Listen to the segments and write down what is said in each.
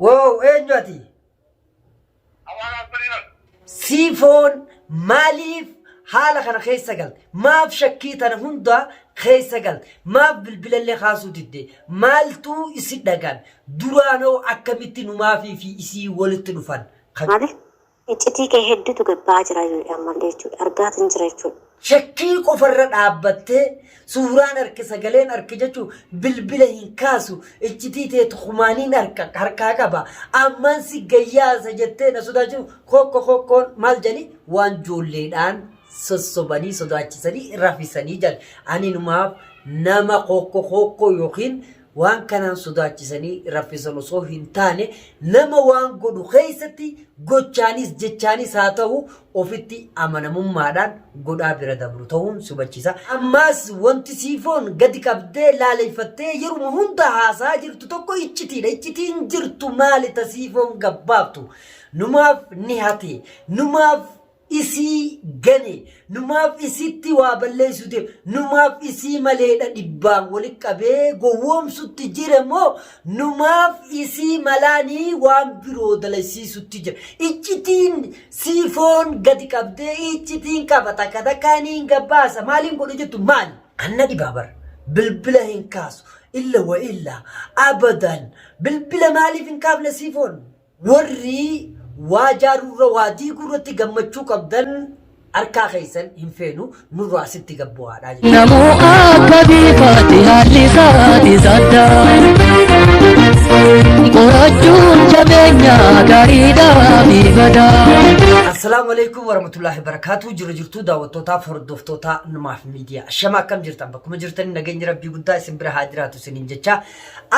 Wow, eenyu ati? Siifoon maaliif haala kana keessa galte? Maaf shakkii tana hunda keessa galte? Maaf bilbilallee kaasuu didde? Maaltu isi dhagame? Duraanoo akkamitti numaafii fi isii walitti dhufan? Ka Maaliif iccitii kee hedduutu gad ba'aa jira ammallee jechuudha. Argaatiin jira jechuudha. Shakkii qofarra dhaabbattee suuraan arke sagaleen arke jechuun bilbila hin kaasu iccitii teetu kumaaniin harka harkaa qaba ammaan si gayyaasa jettee na sodaachisu kokko kokkoon maal jedhani waan joolleedhaan sossobanii sodaachisanii rafisanii jedhan ani numaaf nama kokko kokko yookiin Waan kanaan sodaachisanii raffisan osoo hin taane nama waan godhu keessatti gochaanis jechaanis haa ta'u ofitti amanamummaadhaan godhaa bira dabru ta'uun si hubachiisa. Ammaas wanti siifoon gadi qabdee laaleeffattee yeruma hunda haasaa jirtu tokko iccitiidha. Iccitiin jirtu maali ta siifoon gabbaaftu? Numaaf ni hate. Numaaf isii gane numaaf isitti waa balleessuu deema numaaf isii maleedha dhibbaan wali qabee gowwoomsutti jira moo numaaf isii malaanii waan biroo dalasiisutti jira iccitiin siifoon gadi qabdee iccitiin qaba takka takkaaniin gabbaasa maaliin godhe jettu maali? Anna dhibaa bar bilbila hin kaasu illa wa illa abadan bilbila maaliif hin kaafne siifoon? Warri waa jaarurra waa diigurratti gammachuu qabdan harkaa keessan hin feenu nurraa asitti gad bu'aadha jechuudha. Namuu akka biifaatti haalli isaatis adda. Qorachuun jabeenya gaariidhaa fi badaa. Assalaamu alaikum warahmatullahi wabarakatuh. Jiru jirtuu daawwattootaaf hordoftoota numaaf miidiyaa. Ashama akkam jirtan bakkuma jirtanii nageenyi rabbii guddaa isin bira haa jiraatu isiniin jecha.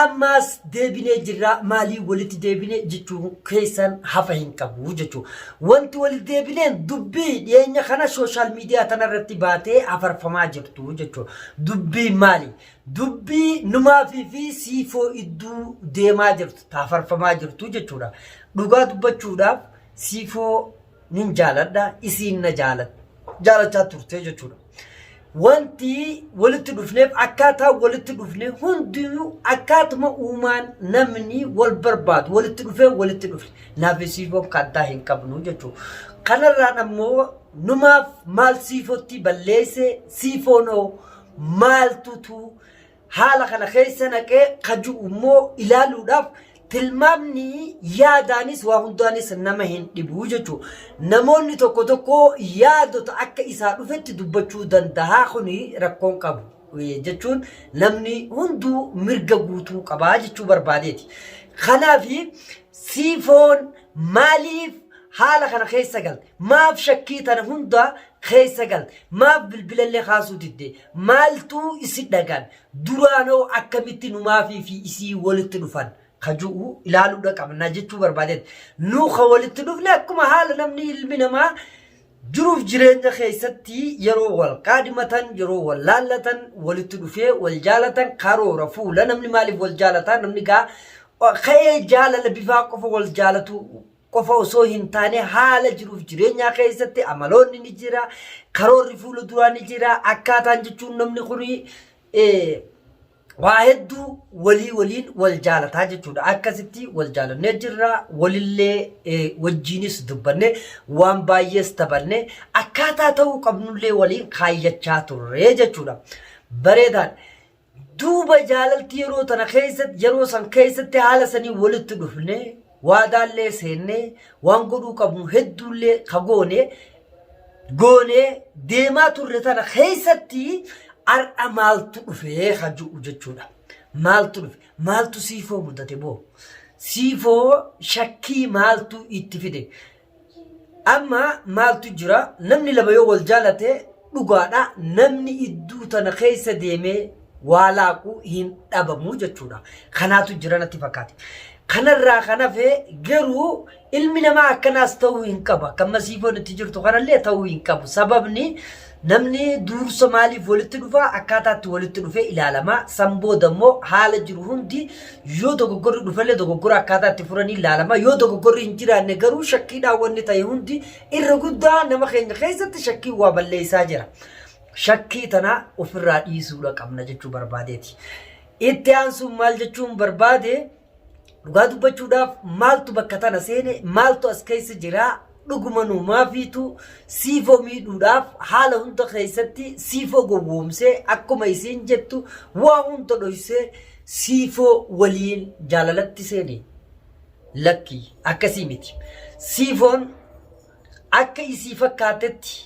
Ammaas deebinee jirra maalii walitti deebine jechuu keessan hafa hin qabu jechuu. Wanti walitti deebineen dubbii dhiyeenya kana sooshaal miidiyaa tanarratti baatee afarfamaa jirtu jechuu. Dubbii maali? Dubbii numaafii fi siifoo idduu deemaa jirtu taafarfamaa jirtu jechuudha. Dhugaa dubbachuudhaaf siifoo nin jaaladha isiin na jaalachaa turte jechuudha. Wanti walitti dhufneef akkaataa walitti dhufne hundinuu akkaatuma uumaan namni wal barbaadu walitti dhufee walitti dhufne naaf siifoon kaddaa hin qabnu jechuudha. Kanarraan ammoo numaaf maal siifotti balleesse siifoonoo maaltutu Haala kana keessa naqee ka ju'u immoo ilaaluudhaaf tilmaamni yaadaanis waa hundaanis nama hin dhibu jechuudha. Namoonni tokko tokko yaadota akka isaa dhufetti dubbachuu danda'a kuni rakkoon qabu jechuun namni hunduu mirga guutuu qabaa jechuu barbaadeeti. Kanaaf siifoon maaliif haala kana keessa galte? Maaf shakkii tana hunda keessa galte? Maaf bilbilallee kaasuu didde? Maaltu isi dhagame? Duraanoo akkamitti numaafii fi isii walitti dhufan? Ka ju'u ilaaluudha qabna jechuu barbaadeeti. Nu ka walitti dhufne akkuma haala namni ilmi namaa jiruuf jireenya keessatti yeroo wal qaadhimatan, yeroo wal laallatan, walitti dhufee wal jaalatan karoora fuula namni maaliif wal jaalata? Namni gaa ka'ee jaalala bifaa qofa wal jaalatu qofa osoo hin taane haala jiruuf jireenyaa keessatti amaloonni ni jira, karoorri fuula duraa ni jira, akkaataan jechuun namni kun waa hedduu walii waliin wal jaalataa jechuudha. Akkasitti wal jaalannee jirra, walillee wajjiinis dubbanne, waan baay'ees taphanne, akkaataa ta'uu qabnullee waliin kaayyachaa turre jechuudha. Bareedaadha. Duuba jaalalti yeroo tana keessatti yeroo san keessatti haala sanii walitti dhufne waadaallee seennee waan godhuu qabnu hedduullee ka goone goonee deemaa turre tana keessatti har'a maaltu dhufee ka ju'u jechuudha. Maaltu dhufe? Maaltu siifoo mudate boo? Siifoo shakkii maaltu itti fide? Amma maaltu jira namni lama yoo wal jaalate dhugaadha namni idduu tana keessa deemee waa laaqu hin dhabamu jechuudha. Kanaatu jira natti fakkaate. Kanarraa kan hafe garuu ilmi namaa akkanaas ta'uu hin qabu. Akka amma siifoon itti jirtu kanallee ta'uu hin qabu. Sababni Namni duursa maaliif walitti dhufa akkaataatti walitti dhufee ilaalama. San booda immoo haala jiru hundi yoo dogoggorri dhufellee dogoggora akkaataa itti furanii ilaalama. Yoo dogoggorri hin jiraanne garuu shakkiidhaan wanni ta'e hundi irra guddaa nama keenya keessatti shakkiin waa balleessaa jira. Shakkii tana ofirraa dhiisuudha qabna jechuu barbaadeeti. Itti aansuun maal jechuun barbaade? Dhugaa dubbachuudhaaf maaltu bakka tana seene, maaltu as keessa jira, dhuguma numaafiitu Siifoo miidhuudhaaf haala hunda keessatti Siifoo gowwoomsee akkuma isiin jettu waa hunda dhoysee Siifoo waliin jaalalatti seene? Lakki, akkasii miti. Siifoon akka isii fakkaatetti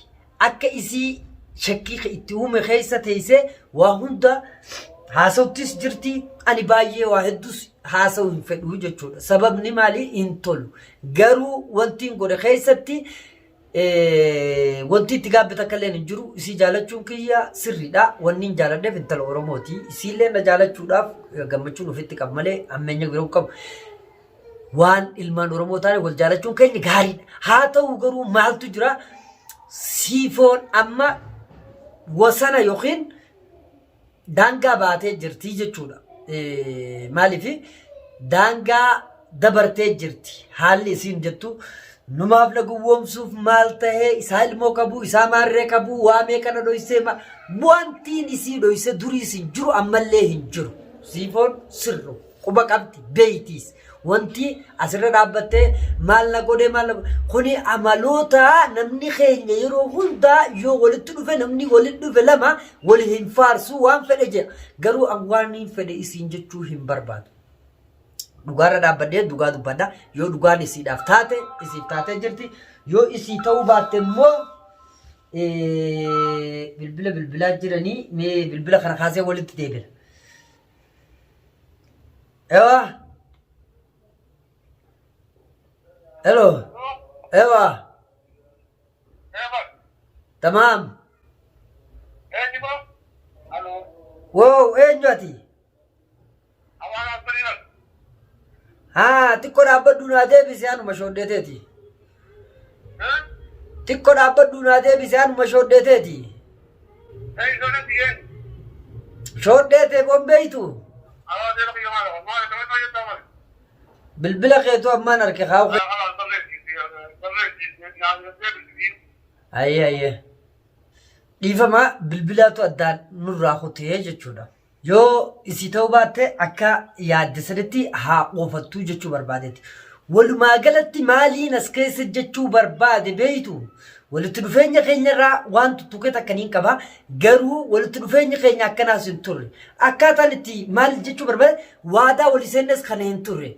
akka isii shakkii itti uume keessa teessee waa hunda haasawttis jirti. Ani baay'ee waa hedduus haasa'uu hin fedhu jechuudha. Sababni maali hin tolu. Garuu wanti hin godhe keessatti wanti itti gaabbe takka illee hin jiru. Isii jaalachuun kiyya sirriidha. Wanni hin jaaladheef intala Oromooti. Isiillee na jaalachuudhaaf gammachuun ofitti qaba malee hammeenya biroo hin qabu. Waan ilmaan Oromoo taane wal jaalachuun keenya gaariidha. Haa ta'u garuu maaltu jira? Siifoon amma wasana yookiin daangaa baatee jirti jechuudha. Maaliif daangaa dabartee jirti haalli isiin jettu numaaf na gowwoomsuuf maal tahee isaa ilmoo qabu isaa maarree qabu waa meeqa na dhoysee wantiin isii dhoyse duriis hin jiru ammallee hin jiru. Siifoon sirru. Quba qabdi beeytiis. Wanti asirra dhaabbattee maal na godhe maal na godhe kuni amaloota namni keenya yeroo hundaa yoo walitti dhufe namni walitti dhufe lama wali hin faarsu waan fedhe jedha. Garuu an waan hin fedhe isiin jechuu hin barbaadu. Dhugaarra dhaabbadhee dhugaa dubbadha. Yoo dhugaan isiidhaaf taate isiif taatee jirti. Yoo isii ta'uu baatte immoo bilbila bilbilaa jiranii mee bilbila kana kaasee walitti deebina. Ewa. Hello. Ewa. Tamaam. Wow, eenyu ati? Haa, xiqqoo dhaabbadhu naa deebise anuma shooddeeteeti. Xiqqoo dhaabbadhu naa deebise anuma shooddeeteeti. Shoodhee tee bombeeytu. Bilbila keetu ammaan arke kaa'u. Ayyee ayyee. Dhiifama bilbilaatu addaan nurraa kutee jechuudha. Yoo isii ta'uu baatte akka yaadde sanitti haa oofattuu jechuu barbaadeeti. Walumaa galatti maaliin as keessa jechuu barbaade beeytu? Walitti dhufeenya keenya irraa waan tuttuqe takka niin qaba. Garuu walitti dhufeenyi keenya akkanaas hin turre. Akkaataan itti maal jechuu barbaade waadaa walii seennes kana hin turre.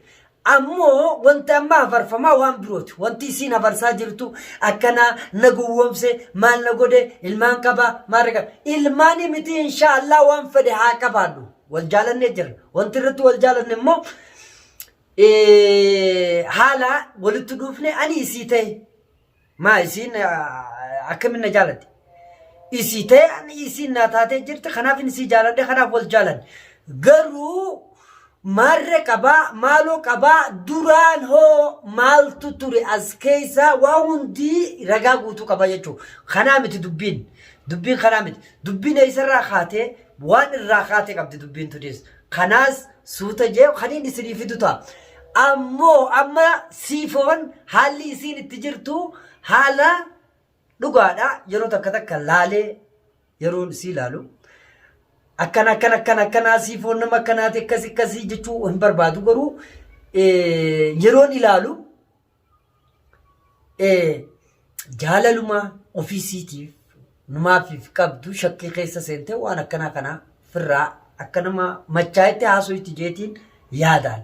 Ammoo wanti amma hafarfamaa waan birooti. Wanti isiin hafarsaa jirtu akkana na gowwoomse maal na godhe ilmaan qaba maal qaba. Ilmaanii miti inshaa Allah waan fedhe haa qabaadhu. Wal jaalannee jirra. Wanti irratti wal jaalanne immoo haala walitti dhufne ani isii ta'e Maa isiin akkamin na jaalatti? Isii ta'e ani isiin naa taatee jirti kanaaf inni isii jaaladhe kanaaf wal jaalanne. Garuu maarre qabaa maaloo qabaa duraan hoo maaltu ture as keessa waa hundii ragaa guutuu qaba jechuudha. Kanaa miti dubbiin. Dubbiin kanaa miti. Dubbiin eessarraa kaatee waan irraa kaatee qabdi dubbiin tunis. Kanaas suuta jee kaniin isinii fidu ta'a. Ammoo amma siifoon haalli isiin itti jirtu haala dhugaadha. Yeroo takka takka laalee yeroon isii laalu akkana akkana akkana akkanaa siifoon nama akkanaati akkas akkasii jechuu hin barbaadu garuu yeroon ilaalu Jaalaluma ofii siitiif numaafiif qabdu shakkii keessa seentee waan akkanaa kana firraa akka nama machaayetti haasoyti jeetiin yaadaan.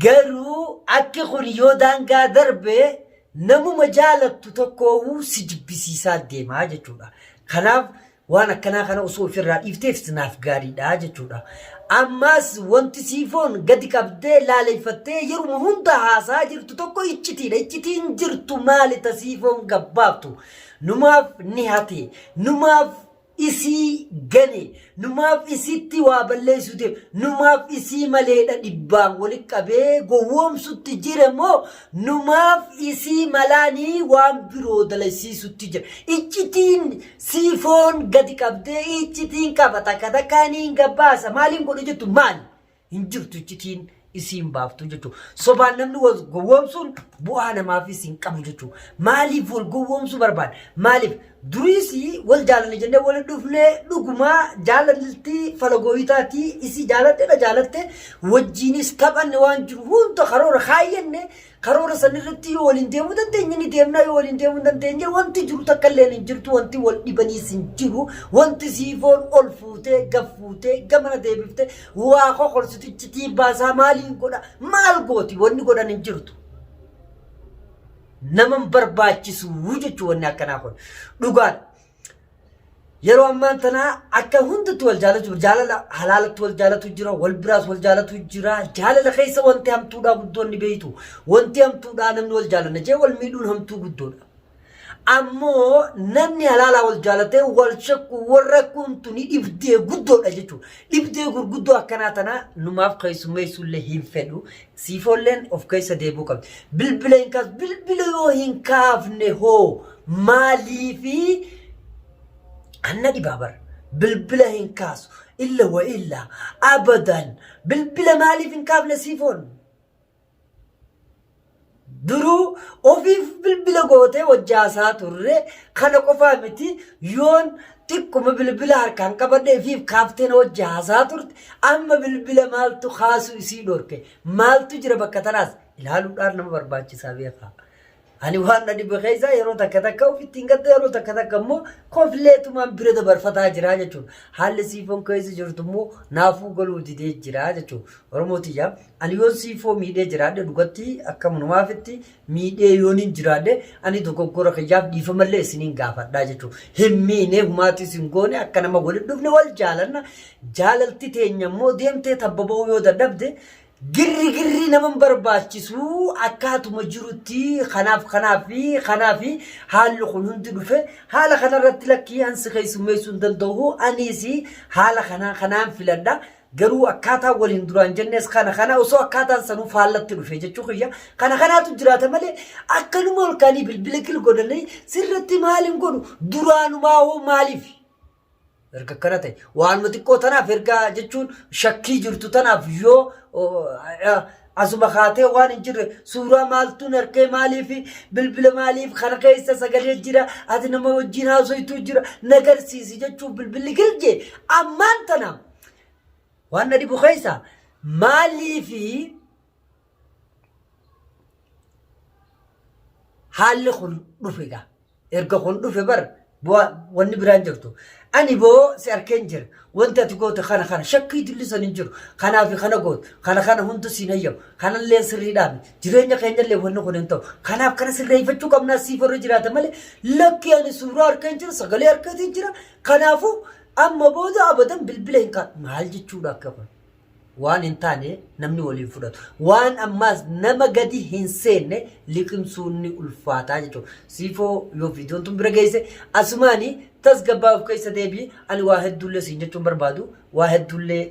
Garuu akki kun yoo daangaa darbe namuma jaalattu tokkoowuu si jibbisiisaa deemaa jechuudha. Kanaaf Waan akkanaa kana osoo ofirraa dhiifteef naaf gaariidha jechuudha. Ammaas wanti siifoon gadi qabdee laaleeffattee yeruma hunda haasaa jirtu tokko iccitiidha. Iccitiin jirtu maali ta siifoon gabbaaftu? Numaaf ni hate. Numaaf isii gane. Numaaf isitti waa balleessuu deema. Numaaf isii maleedha dhibbaan wali qabee gowwoomsutti jira moo numaaf isii malaanii waan biroo dalaysiisutti jira. Iccitiin Siifoon gadi qabdee iccitiin qaba takka takkaa niin gabbaasa maaliin godhe jettu maali? Hin jirtu iccitiin isiin baaftu jechuudha. Sobaan namni wal gowwoomsuun bu'aa namaafis hin qabu jechuudha. Maaliif wal gowwoomsuu barbaada? Maaliif? Duriis wal jaalanne jennee wal dhufne dhugumaa jaalalti falagooyitaati isii jaaladhe na jaalatte wajjiinis taphanne waan jiru hunda karoora kaayyanne karoora san irratti yoo waliin deemuu dandeenye ni deemna yoo waliin deemuu hin dandeenye wanti jiru takka illee hin jirtu wanti wal dhibaniis hin jiru wanti siifoon ol fuutee gad fuutee gamana deebifte waa kokorsitu iccitii baasaa maaliin godha maal gooti wanni godhan hin jirtu. Nama hin barbaachisu jechuun wanni akkanaa kun dhugaadha. Yeroo ammaan tanaa akka hundatti wal jaalatu jaalala halaalatti wal jaalatu jira wal biraas wal jaalatu jira jaalala keessa wanti hamtuudhaa guddoon ni beeytu wanti hamtuudhaa namni wal jaalanna jee wal miidhuun hamtuu guddoodha. Ammoo namni halaalaa wal jaalatee wal shakku wal rakkuun tuni dhibdee guddoodha jechuudha. Dhibdee gurguddoo akkanaa tanaa numaaf keessummeessuullee hin fedhu. Siifoolleen of keessa deebi'uu qabdi. Bilbila hin kaas bilbila yoo hin kaafne hoo maaliifi anna dhibaa bara. Bilbila hin kaasu illa wa illa abadan bilbila maaliif hin kaafne siifoon? Duruu ofiif bilbila gootee wajjaasaa turre kana qofaa miti yoon xiqquma bilbila harkaan qabadhe ifiif kaaftee na wajji haasaa turte amma bilbila maaltu kaasuu isii dhorke maaltu jira bakka tanaas ilaaluudhaan nama barbaachisaa beekaa. Ani waan na dhibe keessaa yeroo takka takka ofittiin gadda yeroo takka takka immoo kofleetumaan bira dabarfataa jira jechuudha. Haalli siifoon keessa jirtu immoo naafuu galuu didee jira jechuudha. Oromoo tiyya ani yoon siifoo miidhee jiraadhe dhugatti akka munumaafitti miidhee yoon hin jiraadhe ani dogoggora kiyyaaf dhiifamallee isiniin gaafadhaa jechuudha. Hin miine humaatiis hin goone akka nama walitti dhufne wal jaalanna. Jaalalti teenya immoo deemtee tabba ba'uu yoo dadhabde Girri girri nama hin barbaachisu akkaatuma jirutti kanaaf kanaaf fi kanaaf haalli kun hundi dhufe haala kanarratti lakkii ansi keessummeessuu hin danda'u aniis haala kanaa kanaan filadha garuu akkaataa waliin duraan jennes kana kana osoo akkaataan sanuu faallatti dhufe jechuu kiyya kana kanaatu jiraata malee akkanuma ol kaanii bilbila gil godhanii sirratti maal hin godhu duraanumaa hoo maaliif? Erga akkana ta'e waanuma xiqqoo tanaaf erga jechuun shakkii jirtu tanaaf yoo asuma kaatee waan hin jirre suuraa maaltuun harkee maaliif bilbila maaliif kana keessa sagalee jira ati nama wajjin haasoytuu jira nagarsiisi jechuun bilbilli gilje ammaan tana waan na dhibu keessa maaliifi haalli kun dhufe gaa Erga kun dhufe bar bu'aa wanni biraan jirtu. Ani boo si arkeen jira. Wanti ati goote kana kana shakkii dilli san hin jiru. Kanaa fi kana goote kana kana hunda siin hayyamu. Kanallee sirriidhaa miti. Jireenya keenyallee wanni kun hin ta'u. Kanaaf kana sirreeffachuu qabnaa siif irra jiraata malee lakki ani suuraa arkeen jira sagalee arkeetiin jira. Kanaafuu amma booda abadan bilbila hin kaa'u. Maal jechuudha akka kun? Waan hin taane namni waliin fudhatu. Waan ammaas nama gadi hin seenne liqimsuun ni ulfaataa jechuudha. Siifoo yoo viidiyoon tun bira geesse asumaani tasgabbaa of keessa deebi'i. Ani waa hedduullee siin jechuun barbaadu. Waa hedduullee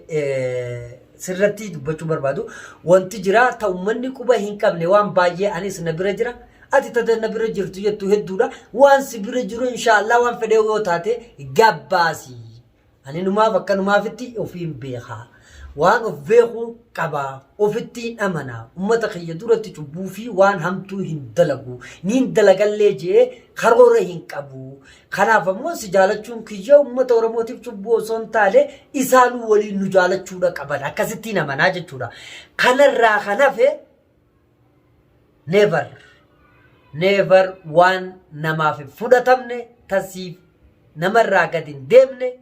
sirratti dubbachuu barbaadu. Wanti jira ta uummanni quba hin qabne waan baay'ee anis na bira jira. Ati tata na bira jirtu jettu hedduudha. Waan si bira jiru inshaallah waan fedhee yoo taate gabbaasi. Ani numaaf akkanumaafitti ofiin beeka. Waan of beeku qaba. Ofittiin amana. Ummata kiyya duratti cubbuu fi waan hamtuu hin dalagu. Niin dalagallee je'ee karoora hin qabu. Kanaaf ammoo si jaalachuun kiyya ummata Oromootiif cubbuu osoo hin taane isaanuu waliin nu jaalachuudha qaban. Akkasittiin amanaa jechuudha. Kanarraa kan hafe never never waan namaaf hin fudhatamne tasiif namarraa gad hin deemne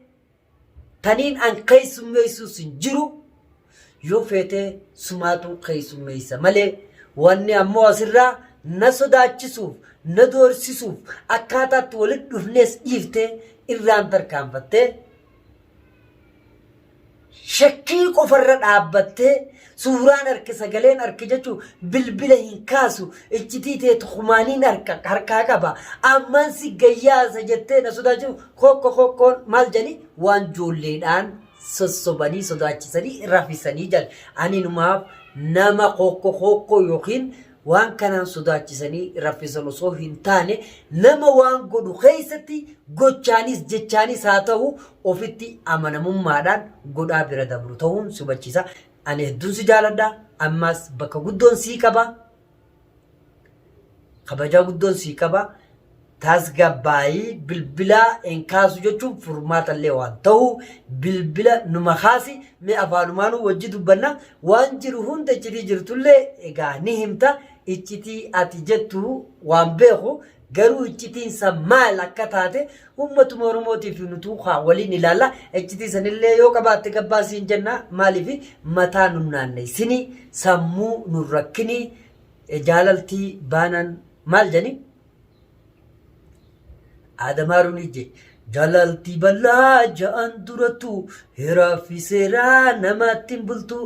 taniin an keessummeessuus hin jiru yoo feetee sumaatu keessummeessa malee wanni ammoo asirraa na sodaachisuuf na doorsisuuf akkaataatti walitti dhufnees dhiiftee irraan tarkaanfattee Shakkii qofarra dhaabbattee suuraan arke sagaleen arke jechuun bilbila hin kaasu iccitii tee tukumaaniin harka harkaa qaba ammaan si gayyaasa jettee na sodaachisu kokko kokkoon maal jedhanii waan joolleedhaan sossobanii sodaachisanii rafisanii jedhan ani numaaf nama kokko kokko yookiin Waan kanaan sodaachisanii raffisan osoo hin taane nama waan godhu keessatti gochaanis jechaanis haa ta'u ofitti amanamummaadhaan godhaa bira dabru ta'uun si hubachiisa. Ani hedduun si jaaladha. Ammaas bakka guddoon sii qaba. Kabajaa guddoon sii qaba. Tasgabbaayii bilbila hin kaasu jechuun furmaata illee waan ta'u bilbila numa kaasi mee afaanumaanuu wajji dubbanna waan jiru hunda iccitii jirtullee egaa ni himta iccitii ati jettu waan beeku garuu iccitiin san maal akka taate ummatuma Oromootiif nutuu kaa waliin ilaalla iccitii sanillee yoo qabaatte gabbaasiin jenna maaliif mataa nun naanneessini sammuu nun rakkini jaalaltii baanan maal jedhani Aadamaaruun ijje jaalaltii bal'aa ja'an durattu heeraa fi seeraa namaatti hin bultu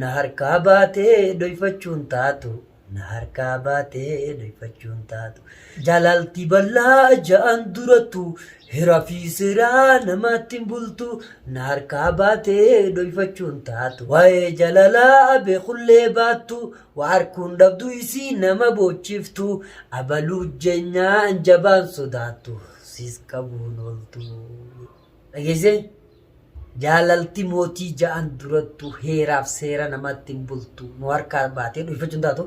na harkaa baatee dhoyfachuun taatu na harkaa baatee dhoyfachuun taatu jaalaltii bal'aa ja'an durattu heeraa fi seeraa namaatti hin bultu na harkaa baatee dhoyfachuun taatu waa'ee jaalalaa beekullee baattu Wa arkuun dhabdu isii nama boochiftu abaluu jeenyaan jabaan sodaattu siis qabuun ooltu. Dhageessee? Jaalalti mootii ja'an durattu heeraaf seera namatti hin bultu nu harkaa baatee dhuunfachuun taatu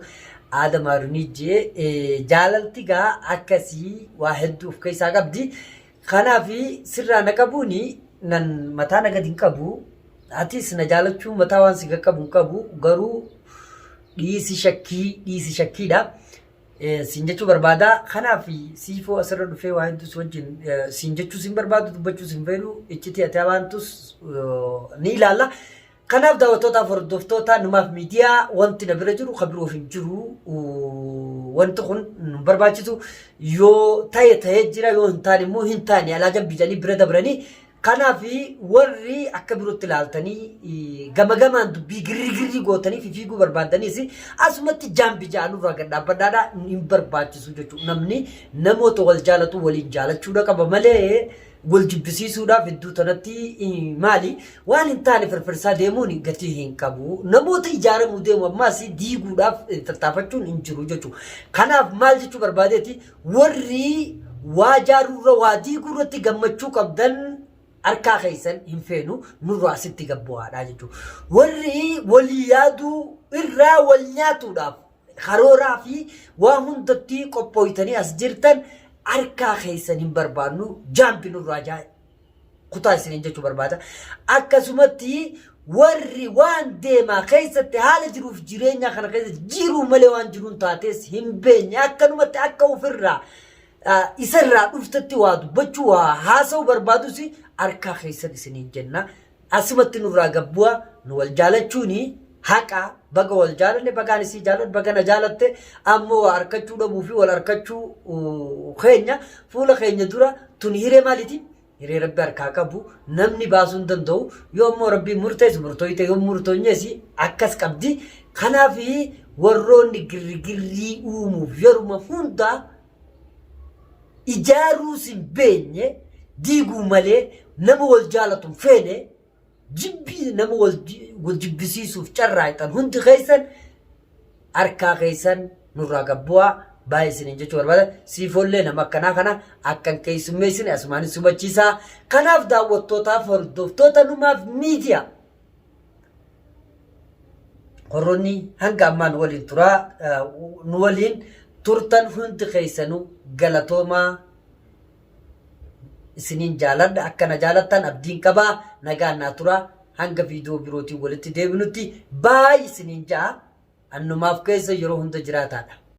aada maarunii jee jaalalti gaa akkasii waa hedduu of keessaa qabdi. Kanaaf sirraa na qabuuni nan mataa na gadi hin qabu. Atis na jaalachuu mataa waan si qaqqabu hin qabu garuu dhiisi shakkii dhiisi shakkiidha. Siin jechuu barbaada. Kanaaf siifoo asirra dhufee waa hedduu si wajjin siin jechuu siin barbaadu dubbachuu siin fedhu iccitii ati abaantus ni ilaalla. Kanaaf daawwattootaaf hordoftoota numaaf miidiyaa wanti na bira jiru kan biroof hin jiru wanti kun nu barbaachisu yoo ta'e ta'ee jira yoo hin taane immoo hin taane alaa jabbii jedhanii bira dabranii kanaaf warri akka birootti ilaaltanii gama gamaan dubbii girri girrii gootanii fifiiguu barbaadaniis asumatti jaambi ja'anurraa gad dhaabbadhaadha hin barbaachisu jechuudha namni namoota wal jaalatu waliin jaalachuudha qaba malee wal jibbisiisuudhaaf iddoo tanatti maali waan hin taane firfirsaa deemuun gatii hin qabu. Namoota ijaaramuu deemu ammaas diiguudhaaf tattaafachuun hin jiru jechuudha. Kanaaf maal jechuu barbaadeeti warri waa jaaruurra waa diiguu irratti gammachuu qabdan harkaa keessan hin feenu nurraa asitti gabbu'aadha jechuudha. Warri walii yaaduu irraa wal nyaatuudhaaf karooraa fi waa hundatti qophooytanii as jirtan harkaa keessan hin barbaannu jaampi nurraa jaa kutaa isiniin jechuu barbaada. Akkasumatti warri waan deemaa keessatti haala jiruuf jireenyaa kana keessa jiruu malee waan jiruun taates hin beekne akkanumatti akka ofirraa isarraa dhuftetti waa dubbachuu waa haasa'uu barbaadus harkaa keessan isiniin jenna. Asumatti nurraa gad bu'a nu wal jaalachuuni haqa baga wal jaalanne bagaan isii jaaladhu baga na jaalatte ammoo waa arkachuu dhabuu fi wal arkachuu keenya fuula keenya dura tun hiree maaliiti? Hiree rabbi harkaa qabu namni baasuu hin danda'u yoo ammoo rabbiin murteessu murtooyte yoo murtoonyees akkas qabdi kanaaf warroonni girrigirrii uumuuf yeruma hundaa ijaaruus hin beenye diiguu malee nama wal jaalatu hin feene jibbii nama wal jibbisiisuuf carraaqxan hundi keessan harkaa keessan nurraa gabbu'aa baay'ee isiniin jechuu barbaada. Siifoollee nama akkanaa kana akka hin keessummeessine asumaanis hubachiisaa. Kanaaf daawwattootaaf hordoftoota numaaf miidiyaa Warroonni hanga ammaa nu waliin turaa nu waliin turtan hundi keessanuu galatoomaa isiniin jaaladha akka na jaalattan abdiin qabaa nagaan naa turaa hanga viidiyoo birootiin walitti deebinutti baay isiniin ja'a annumaaf keessa yeroo hunda jiraataadha.